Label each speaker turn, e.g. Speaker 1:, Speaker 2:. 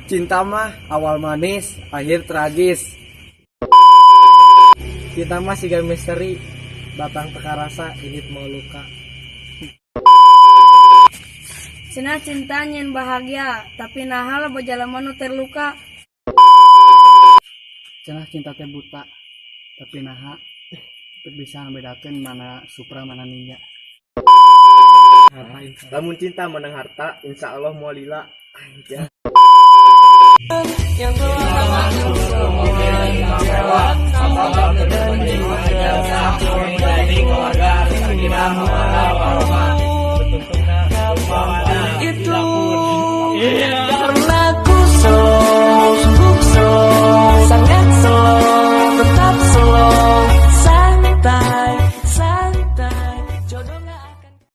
Speaker 1: Cinta mah awal manis, akhir tragis. Cinta mah siga misteri, datang teu karasa, indit mawa luka.
Speaker 2: Cenah cinta nyieun bahagia, tapi naha loba jalema nu terluka?
Speaker 1: Cenah cinta teh buta, tapi naha teu bisa ngebedakeun mana Supra, mana Ninja.
Speaker 3: Lamun cinta menang harta, insya Allah moal lila. Anjay.
Speaker 4: Yang telah menjadi keluarga sakinah mawaddah warahmah.